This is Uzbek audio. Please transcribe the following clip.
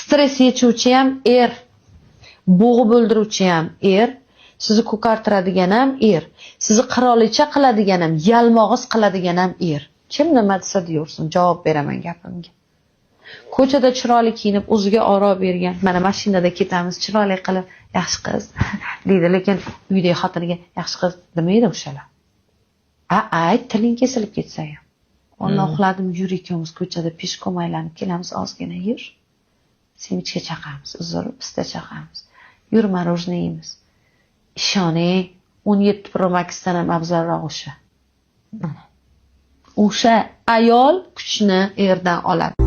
Stress yechuvchi ham er, bo'g'ib o'ldiruvchi ham er, sizni ko'kartiradigan ham er, sizni qirolicha qiladigan ham, yalmog'iz qiladigan ham er. Kim nima desa deyaversin, javob beraman gapimga. Ko'chada chiroyli kiyinib, o'ziga oro bergan, mana mashinada ketamiz, chiroyli qilib, "Yaxshi qiz", deydi, lekin uydagi xotiniga "Yaxshi qiz" demaydi o'shalar. A, ayt, tiling kesilib ketsa ham. Olla, uxladim, yur, ikkovimiz ko'chada пешком aylanib kelamiz ozgina, yur. Семечка chaqamiz, uzr, pista chaqamiz. Yur, мороженое yeymiz. Ishoning, 17 Pro Maxdan ham afzalroq o'sha. Mana. O'sha ayol kuchni erdan oladi.